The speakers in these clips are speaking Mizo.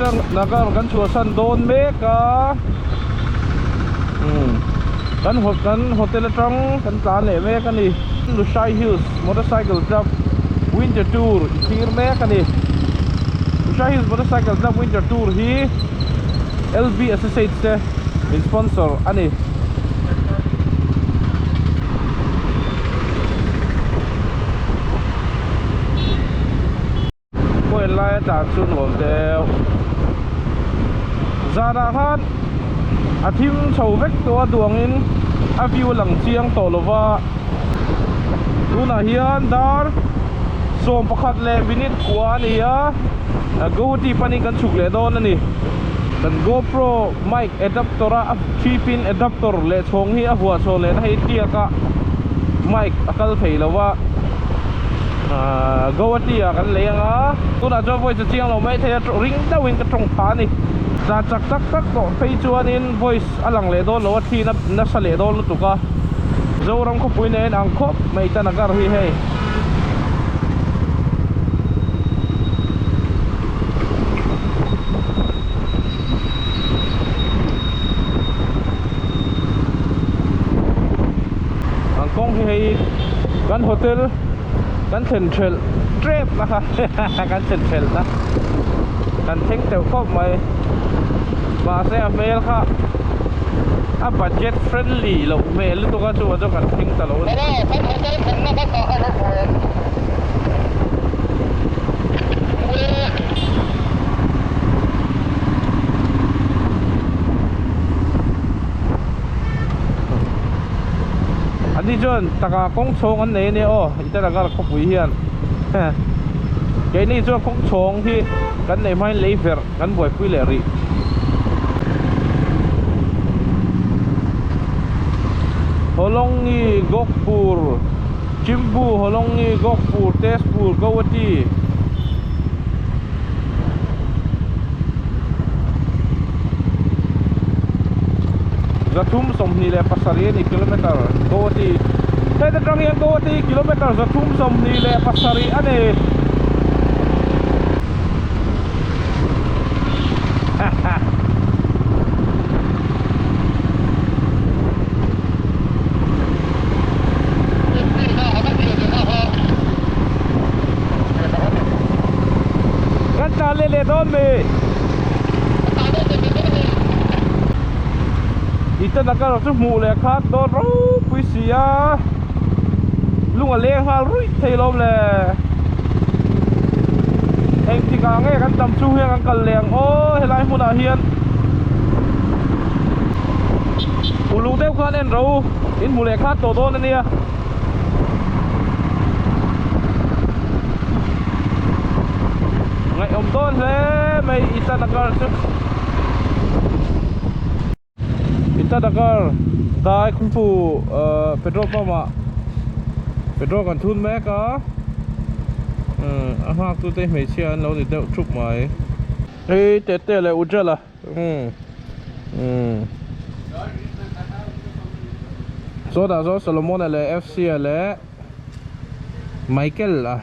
Itanagar kan chhuahsan dawn mek a umm kan kan hotel atang kan tlan leh mek a ni Lushai Hills Motorcycle Club Winter Tour i thlir mek a ni Lushai Hills Motorcycle Club Winter Tour hi LB Associates te min sponsor a ni. Khawi laia tlan chu nuam deuh zanah khan a thim chho vek tawh a duangin a view a lang chiang tawh lo va tunah hian dar 11 leh minute kua a ni a Guwahati panin kan chhuk leh dawn a ni kan GoPro mic adapter a 3 pin adapter leh chhawng hi a huah chhuah leh na hei tiak a mic a kal thei lo va. Ahh Guwahati ah kan lei anga tunah chuan voice a chiang lo mai thei a ring deuhin ka tawng phah a ni tlan chak tak tak tawh phei chuanin voice a lang leh dawn lo a thli na nasa leh dawn lutuk a Zoram khawpui nen ang khawp mai Tanagar hi hei. An kawng hi hei kan hotel kan thlen thelh tep na kha kan thlen thelh na kan thleng teuh khawp mai mahse a hmel kha a budget friendly loh hmel lutuk a chuvang chuan kan thleng ta lo a ni. Ani chuan taka kawng chhawng an nei a nia aw Itanagar khawpui hian keini chuan kawng chhawng hi kan neih hmain lei verh kan buaipui leh rih. Holongi Gokpur Chimbu Holongi Gokpur Tezpur Guwahati. 327 a ni kilometer Guwahati heta tang hian Guwahati kilometer 327 a ni Kan tlan leh leh dawn mi. Itanagar chu hmuh leh khat dawn ropui si a. Lung a leng nghal ruih thei lawm le. Engtik ah nge kan tam chhung hian kan kal leh ang aw helai hmunah hian. Uluk deuh khan en ro in hmu leh khat tawh dawn a nia. Ngaihawm dawn hle mai Itanagar chu Itanagar dai khumpu ahh petrol pump ah petrol kan thun mek a a nghak tu te hmeichhia an lo ni deuh thup mai hei tete leh Ujjala. Umm umm Sawtah sawn Solomon-a leh FC-a leh Michael-a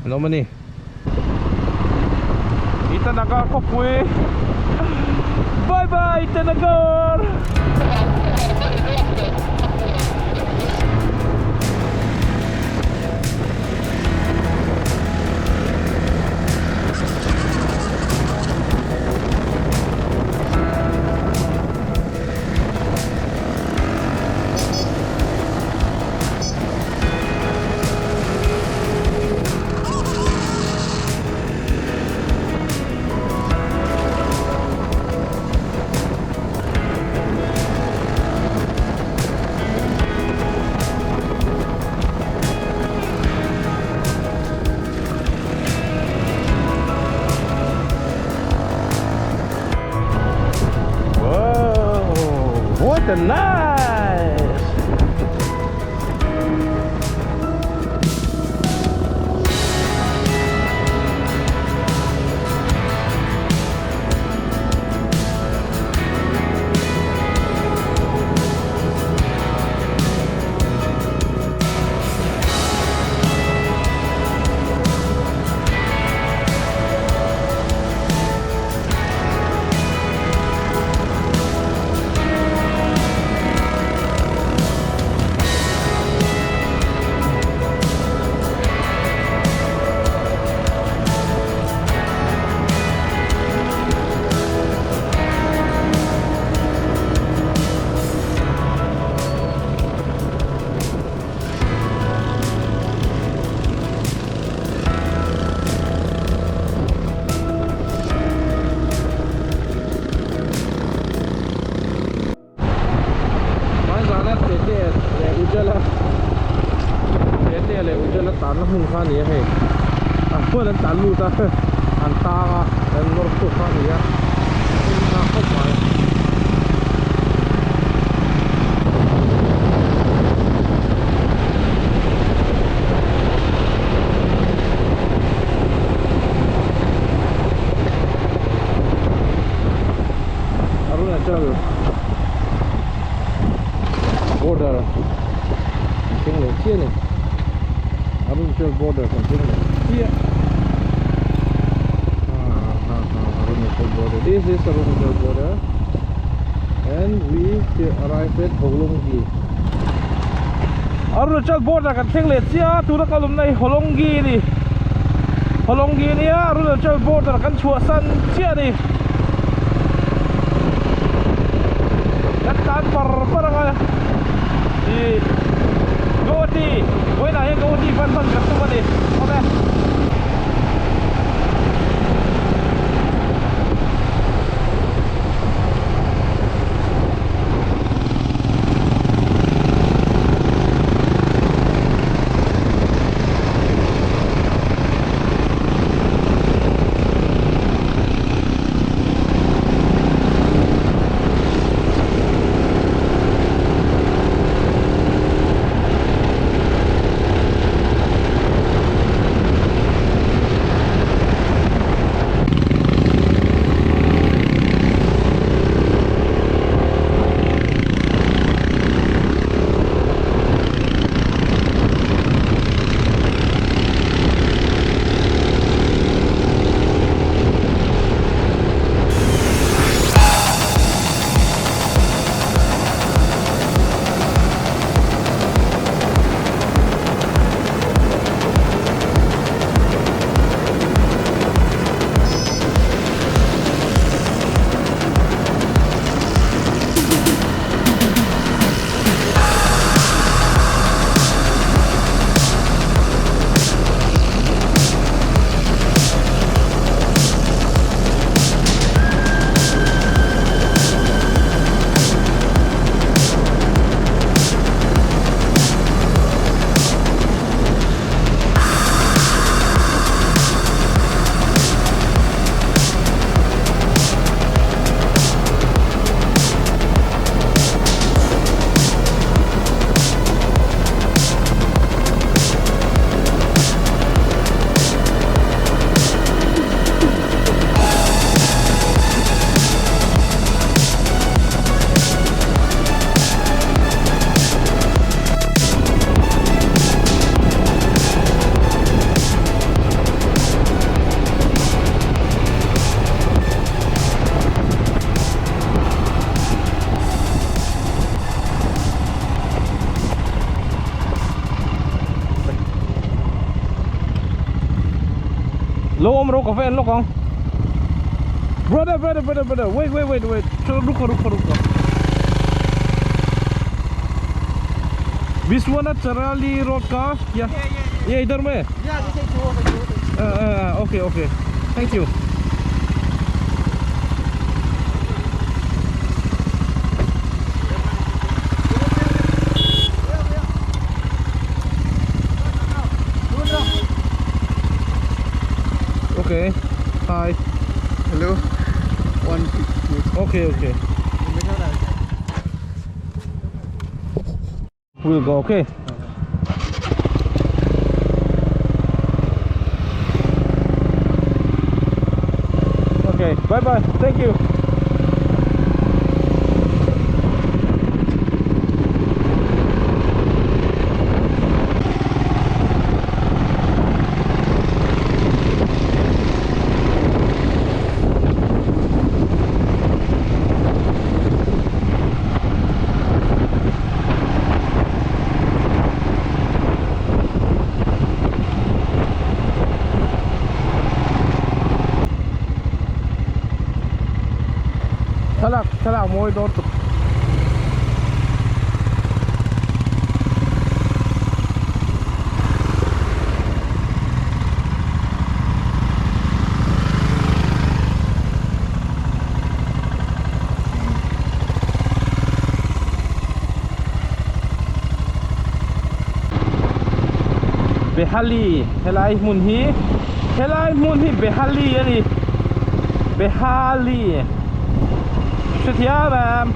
an awm a ni. Itanagar khawpui Bye bye Itanagar! hmun kha a ni a hei ah khuan an tlan lut a an tang a an nawr chhuak kha a ni a thil nghak khawp mai. Arunachal border kan thleng leh chiah a ni Arunachal border kan thleng leh chiah Arunachal border this is Arunachal border and we arrived at Holongi Arunachal border kan thleng leh chiah a tuna ka lawmna hi Holongi a ni Holongi a nia Arunachal border kan chhuahsan chiah a ni. Kan tlan par par ang a ih Guwahati vawiinah hian Guwahati fan hman kan tum a ni awm e. Lo awm ro ka va en lawk ang Brother brother brother brother wait wait wait wait ruka ruka ruka Vishwanath Charali road ka ya yeah idhar mein okay okay thank you Okay. Hi. Hello. 150. Okay, okay. We'll go, okay? Okay, bye bye. Thank you. Thlalak thlalak mawi dawn tuk. Behali helai hmun hi helai hmun hi Behali a ni Behali hrethiam em.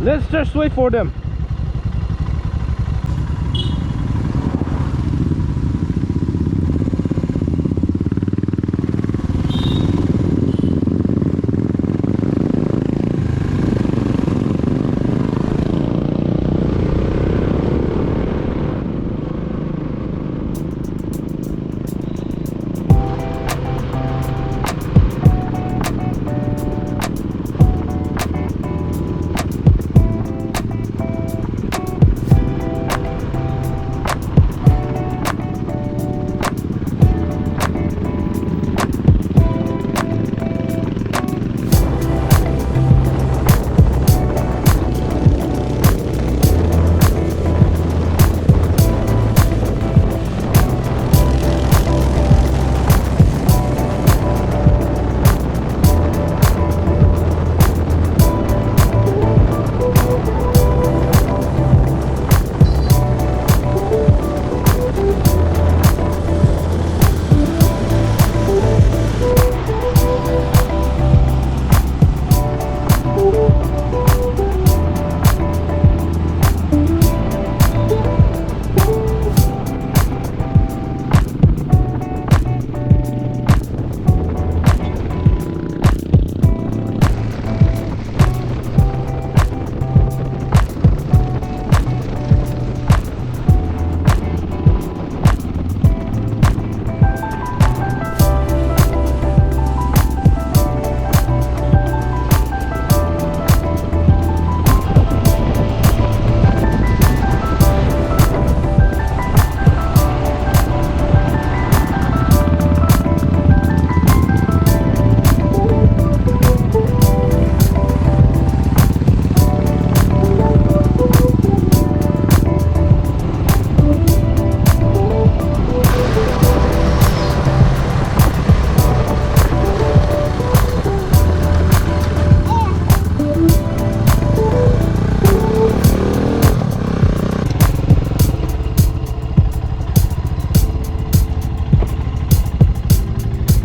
Let's just wait for them.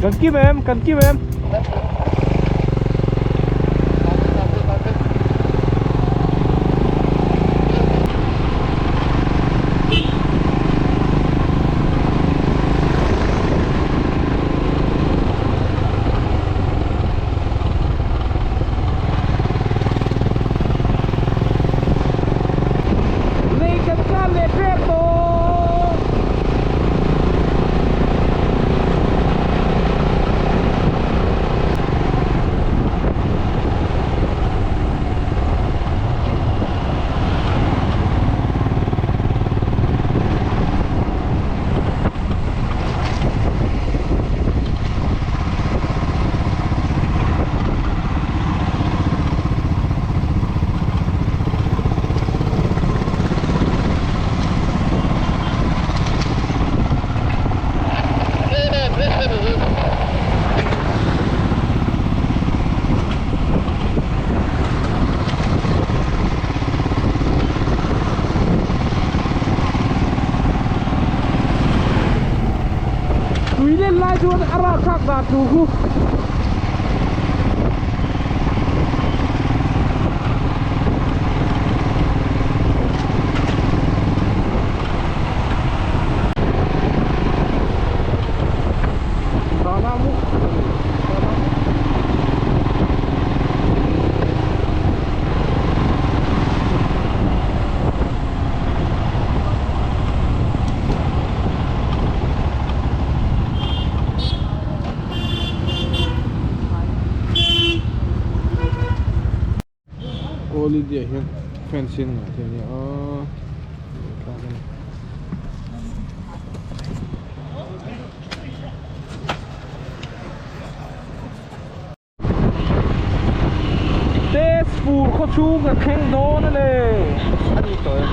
Kan kim em, kan kim em. Lei kan tlan leh pek tawh. Tui len lai chuan a rapthlak dan tur khu. All India hian fans hi an ngah thei a nia aw Tezpur khaw chhung kan thleng dawn a ni a ni tawh em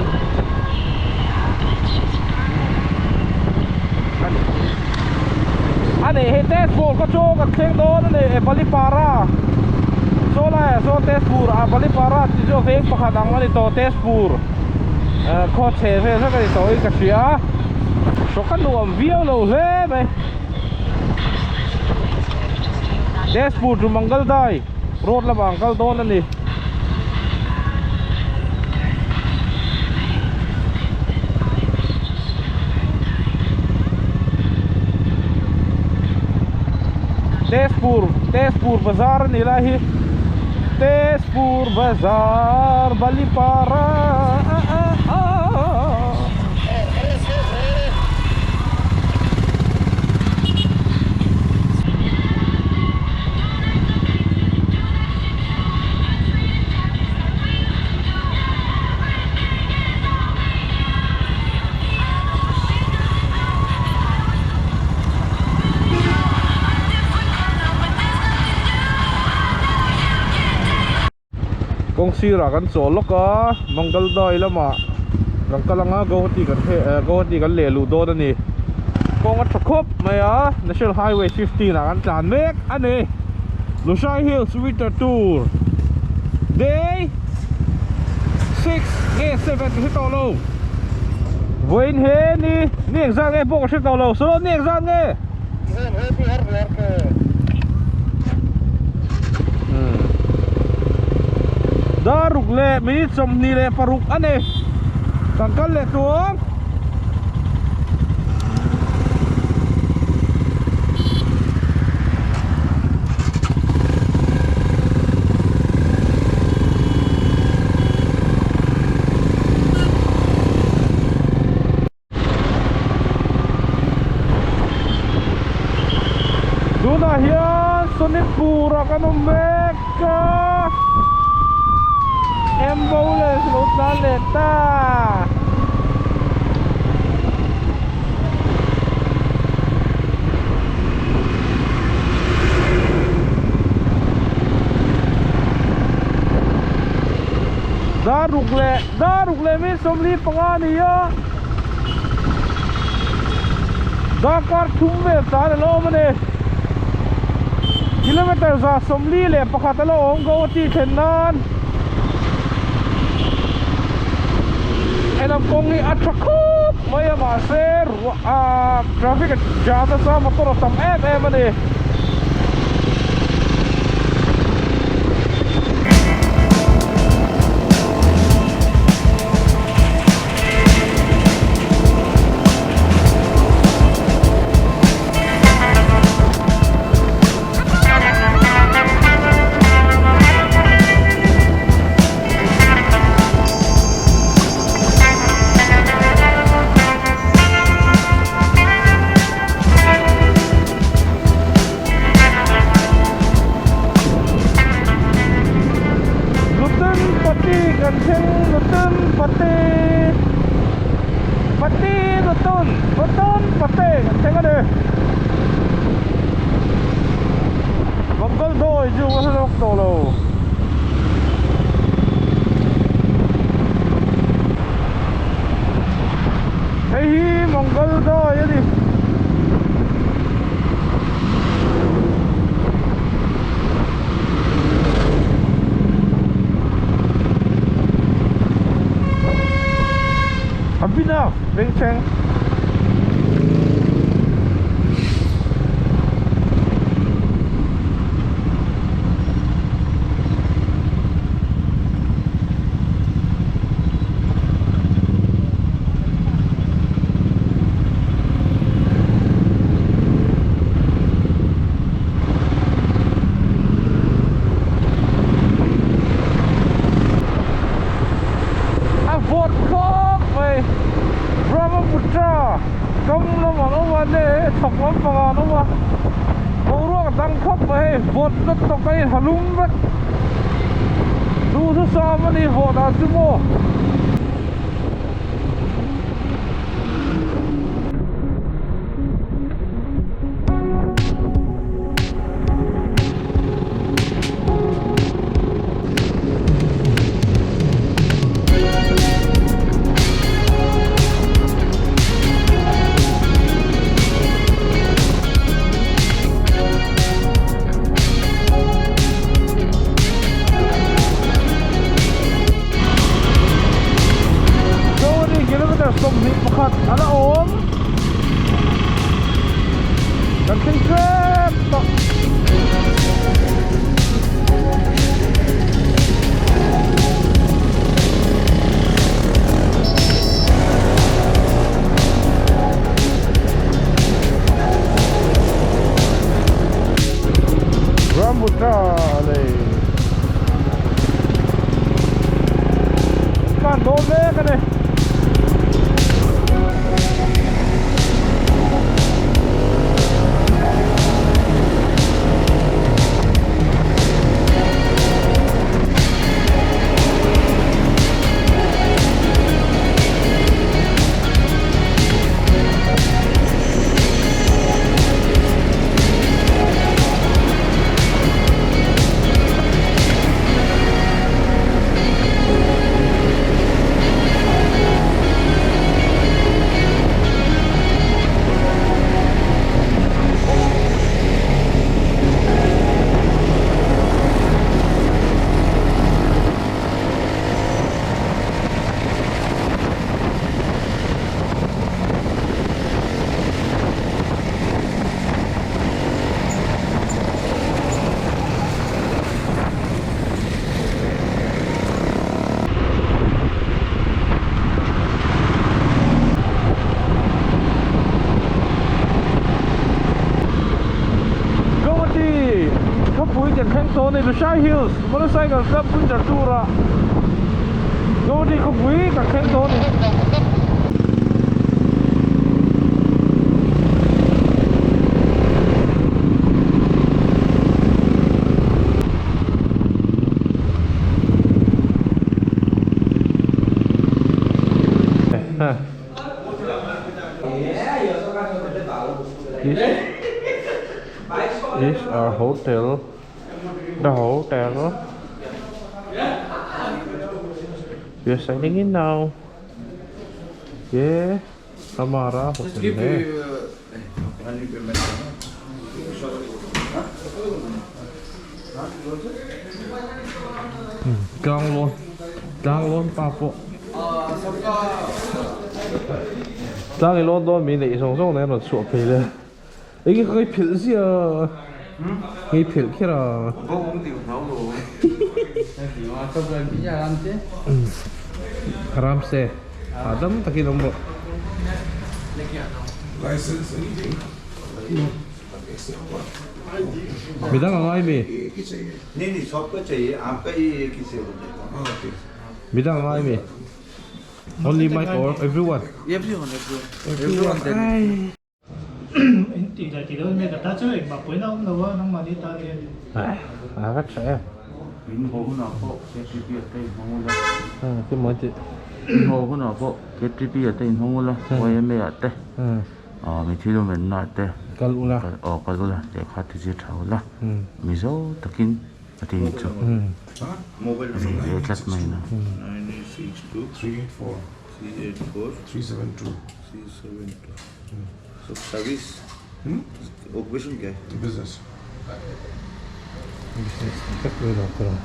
a ni hei Tezpur khaw chhung kan thleng dawn a ni e Balipara saw laiah sawn Tezpur ah Balipara tih chu a veng pakhat ang a ni tawh Tezpur khaw chhe vel vek a ni tawh in ka hria hrawk a nuam viau lo hle mai. Tezpur to Mangaldai road lamah an kal dawn a ni. Tezpur Tezpur bazar a ni lai hi Tezpur bazar Balipara ah ah ah. Kawng sirah kan chawl lawk a Mangaldai lamah kan kal anga Guwahati kan heh eh Guwahati kan leh luh dawn a ni kawng a tha khawp mai a National Highway 15 ah kan tlan mek a ni Lushai Hills Winter Tour Day 6 nge 7 ka hre tawh lo vawiin he ni ni engzat nge pawh ka hre tawh lo saw ni engzat nge. Dar ruk leh minute 26 a ni kan kal leh tuang Tunah hian Sonitpur ah kan awm mek a ambulance lo tlan leh ta Dar ruk leh dar ruk leh min 45 a ni a. Darkar thum vel tlan a la awm a ni kilometer 141 a la awm Guwahati thlen nan helam kawng hi a tha khawp mai a mahse ah traffic a jam nasa motor a tam em em a ni. Lutan pati kan thleng Lutan pati pati Lutan Lutan pati kan thleng a ni Mangal dawi chu ka hre lawk tawh lo. Hei hi Mangal dawi a ni. A bina bengchheng. lam an awm a ne chhak lampang ah an awm a boruak dang khawp mai hei vawt lutuk a in ha lum vek duhthusam a ni vawt ah chu maw. Zoni kilometer 21 a la awm kan thleng tlem tawh. Rambuta lei kan dawn mek a ni. Guwahati khawpui kan thleng tawh a ni Lushai Hills motorcycle club Punjab tour ah Guwahati khawpui kan thleng tawh a ni. This is our hotel the hotel we are signing in now ये हमारा hotel है tlang lawn tlang lawn pa pawh tlang i lawn dawn mi neih zawng zawng nen a rawn chhuah phei le eng nge ka philh ziah ngei philh kher a aram se hahdam takin awm rawh. Midang a ngai mi? Midang a ngai mi? Only Mike or everyone? Everyone, everyone. Everyone. In tih leh tih loh in ka ta chu engmah pawhin a awm lo a nangmahni ta nia ni. A va tha em. In haw hunah pawh KTP ah te inhawng ula. Ke mawi tih. In haw hunah pawh KTP ah te inhawng ula YMA ah te mi thil awm ah te kal ula. Aw kal ula lehkha te zir tha ula Mizo takin a ti ni chu. Ve ve tlat mai na. Business tak mai lo ka rawn.